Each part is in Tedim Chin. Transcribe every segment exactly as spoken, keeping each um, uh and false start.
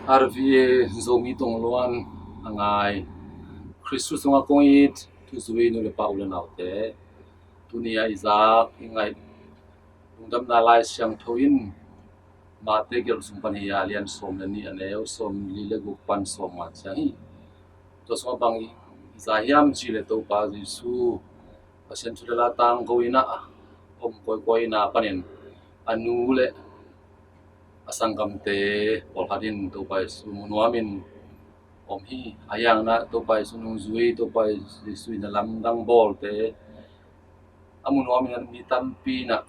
R V A Zomi Tongluan a ngai Khristu sungah kong it thuzui nu le pa, u le naute, tuni a i zak i ngaih Lungdamna Lai Siangtho in Mate gelh sung pan hi a, lian sawm le nih, a neu sawmli le guk pan sawmnga ciang hi. Tua sungah bang i za hiam cih leh Topa Jesu Pasian thu le la tangko in ah om kawikawi na panin a nu le a sanggamte pawlkhat in Topa Jesu mu nuamin om hi. A hiang na Topa Jesu nungzui, Topa Jesu in a lamdang bawlte a mu nuamin mi tampi in ah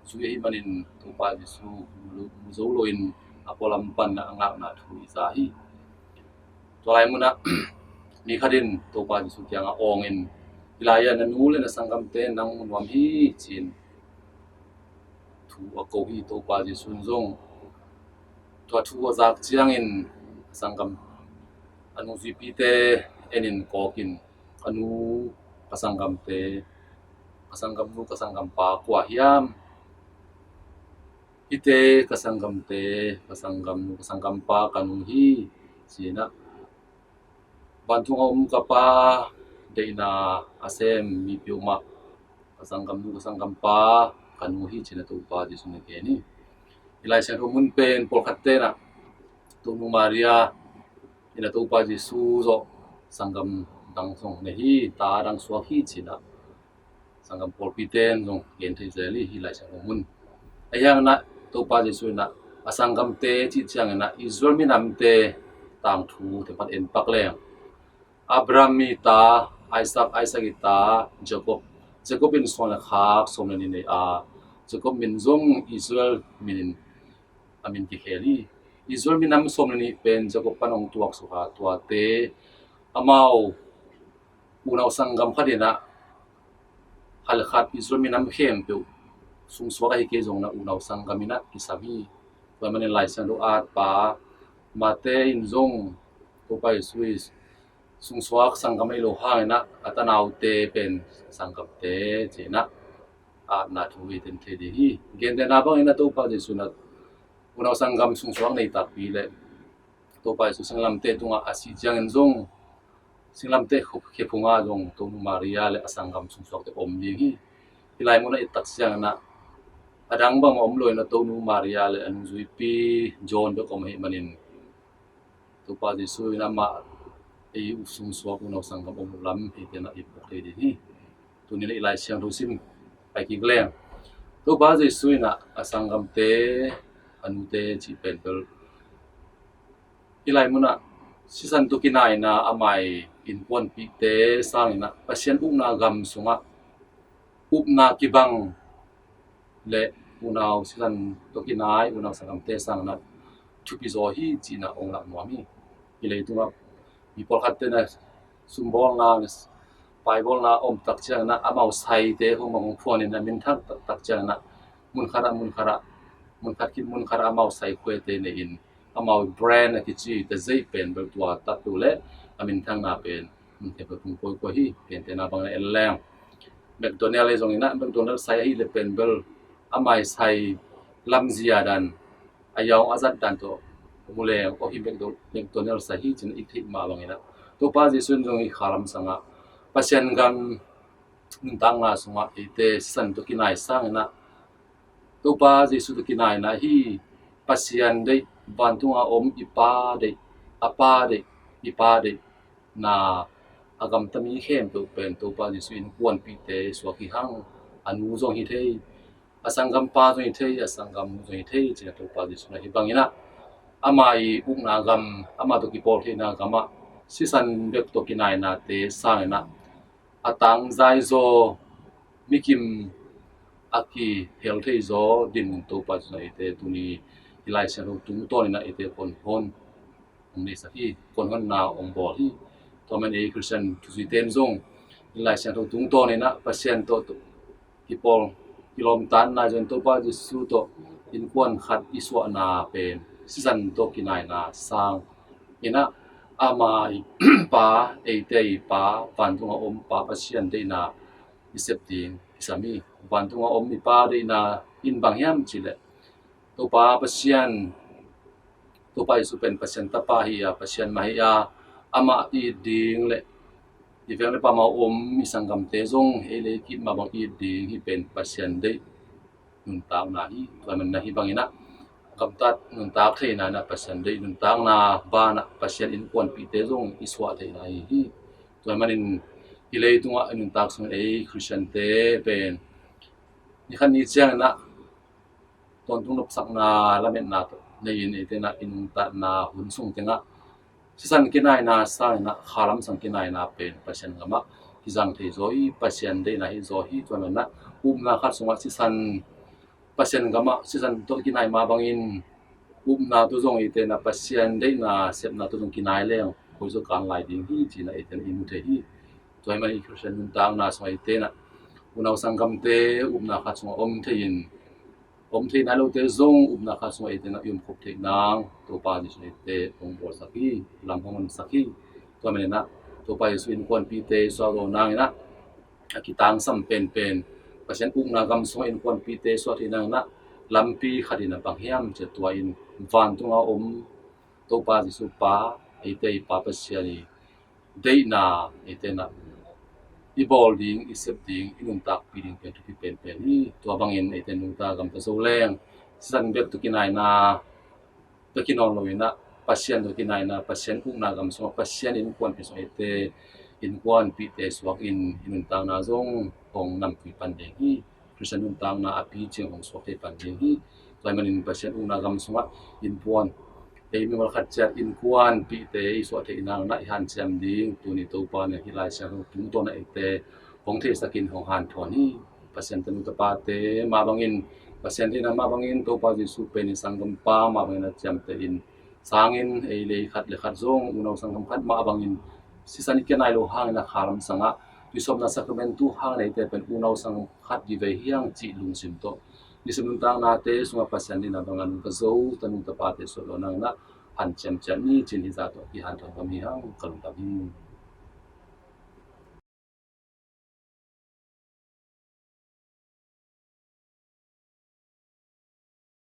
zui ahih manin Topa Jesu mu zo loin a pualam pan a ngakna thu i za hi. Tua lai munah mi khat in Topa Jesu kiangah awngin, "Hi lai-ah na nu le na sanggamte nang mu nuam hi," ci-in thu a ko hi. Topa Jesu in zong tua thu a zak ciangin a sanggam, a nungzuipite enin kawkin, "Ka nu, ka sanggamte, ka sanggamnu, ka sanggampa kua hiam? Hihte ka sanggamte, ka sanggamnu, ka sanggampa ka nu hi," ci-in ah, "Vantung a om ka Pa deihna a sem mi peuhmah ka sanggamnu, ka sanggampa ka nu hi," ci-in ah Topa Jesu in a gen hi. Hih Lai Siangtho mun pen pawlkhatte in ah Tonu Maria in ah Topa Jesu zawh sanggam dang zong nei hi, ta dang suak hi ci-in ah sanggam pawlpite in zong gen thei zel hi, hih Lai Siangtho mun. A hiang na Topa Jesu in ah a sanggamte cih ciangin ah Israel minamte tangthu te phat en pak leng, Abraham i ta, Isaac, Isaac i ta Jacob, Jacob in suan le khak sawm le nih nei a, Jacob min zong Israel min in a min kikhel hi. Israel minam sawm le nih pen Jacob pan hong tuaksuk a, tuate amau unau sanggam khat in ah, hal khat Israel minam khempeuh sungsuak ahi kei zongin ah unau sanggam in ah kisam hi. Tua ahih manin Lai Siangtho atpa Mate in zong Topa Jesu i sungsuak sanggam ahi lo hangin ah a tanaute pen sanggamte ci-in ah atna thu i ten thei ding hi. Gentehna bangin ah Topa Jesu in ah unau sanggam sungsuak nei takpi leh Topa Jesu singlamteh tungah a sih ciangin zong singlamteh khe phungah zong Tonu Maria le a sanggam sungsuakte om ding hi. Hih lai munah i tak ciangin ah a dang bangmah om loin ah Tonu Maria le a nungzuipi John bek om ahih manin Topa Jesu in amah ei sungsuak unau sanggam om lam hihte in ah i phawk thei ding hi. Tuni in ah i Lai Siangtho sim pai kik leng, Topa Jesu in ah a sanggamte, a nute cih pen bel hih lai munah sisan tawh kinaina ama i innkuanpihte sangin ah Pasian ukna gam sungah upna kibang le unau sisan tawh kinai unau sanggamte sangin ah thupi zaw hi ci-in ah hong lak nuam hi. Hih leitungah mi pawlkhatte in ah sumbawlna, paibawlna om tak ciangin ah amau saite hong mang hong phuanin a minthang tak, tak ciangin ah munkhat ah, munkhat ah, munkhat khit munkhat ah amau sai khuate nei-in amau brand a kici tazei pen bel tua taktu le a minthangna pen mun khempeuh tung kawikawi hi. Gentehna bangin ah en leng, McDonald ahi zongin ah McDonald sai ahi le pen bel ama i sai lamzia dan, a yaung a zat dan tawh mu leng, aw hih McDo-, McDonald sai hi ci-in ah i theih mah bangin ah Topa Jesu in zong i khalam sangah Pasian gam nuntakna sungah eite sisan tawh kinai sangin ah Topa Jesu tawh kinaina hi. Pasian deih, vantunga om i Pa deih, a Pa deih, i Pa deih na a gamta mi khempeuh pen Topa Jesu innkuanpihte suak hi hang. A nu zong hi thei, a sanggampa zong hi thei, a sanggamnu zong hi thei ci-in ah Topa Jesu in ah hih bangin ah ama i ukna gam, ama tawh kipawl theihna gamah sisan bek tawh kinainate sangin ah a tangzai zaw, mikim a kihel thei zaw dinmun Topa Jesu in ah eite tuni hih Lai Siangtho tungtawnin ah eite khuahun hong neisak hi, khuahunna hong bawl hi. Tua manin ei Khristian thuzuite in zong hih Lai Siangtho tungtawnin ah Pasian tawh kipawl, kilawmtatna zong Topa Jesu tawh innkuan khat i suahna pen sisan tawh kinaina sangin ah ama i Pa, eite i Pa, vantunga om Pa Pasian deihna i sep ding kisam hi. Vantunga om i Pa deihna in bang hiam cih leh Topa Pasian Topa Jesu pen Pasian tapa hi a, Pasian mah hi a, amah i it ding le i veng le pam a om i sanggamte zong ei le i kip mah bang i it ding hi pen Pasian deih nuntakna hi. Tua manin ah hih bangin ah gamtat nuntak theihna in ah Pasian deih nuntakna banah Pasian innkuanpihte zong i suah theihna hi hi. Tua manin hih leitungah i nuntak sungin ei Khristiante pen ni khat ni ciangin ah tawntung nopsakna lametna tawh nei-in eite in ah i nuntakna hun sung tengah sisan kinaina sangin ah khalam sang kinaina pen Pasian gamah kizang thei zaw hi, Pasian deihna hi zaw hi. Tua manin ah upna khat sungah sisan Pasian gamah sisan tawh kinai mah bangin upna tawh zong eite in ah Pasian deihna sepna tawh zong kinai leng koi zaw kan lai ding hi ci-in ah eite in ah i mu thei hi. Tua ahih manin Khristian nuntakna sungah eite in ah unau sanggamte upna khat sungah om thei-in om thei nai lote zong upna khat sungah eite in ah i omkhop theih nang Topa Jesu in eite hong bawlsak hi, lam hong honsak hi. Tua manin ah Topa Jesu innkuanpihte i suah zawh nangin ah a kitangsam penpen Pasian ukna gam sungah innkuanpihte i suah theih nangin ah lampi khat in ah bang hiam cih leh tua in vantunga om Topa Jesu Pa, eite i Pa Pasian i deihna eite in ah i bawl ding, i sep ding, i nuntakpih ding pen thupi penpen hi. Tua bangin eite nungta gamta zo leng sisan bek tawh kinaina bek hi nawn loin ah Pasian tawh kinaina, Pasian ukna gam sungah Pasian innkuanpih sungah eite innkuanpihte suakin i nuntakna zong hong nampui pan ding hi. Khristian nuntakna a picing hong suak thei pan ding hi. Tua ahih manin Pasian ukna gam sungah innkuan, ei mimal khat ciat innkuanpihte i suah theih nangin ah i hanciam ding tuni Topa in hih Lai Siangtho tungtawn ah eite hong theisakin hong hanthawn hi. Pasian tanu tapate mah bangin, Pasian deihna mah bangin Topa Jesu pen i sanggampa mah bangin a ciamteh in sangin ei le ei khat le khat zong unau sanggam khat mah bangin sisan i kinai lo hangin a khalam sangah tuisawpna sakramentu hangin eite pen unau sanggam khat hi ve hi hang cih lungsim tawh nisim nuntaknate sungah Pasian deihna bangin ka zo tanu tapate suah lo nangin ah hanciam ciat ni ci-in hih zah tawh kihanthawn kam hi hang ka lungdam hi.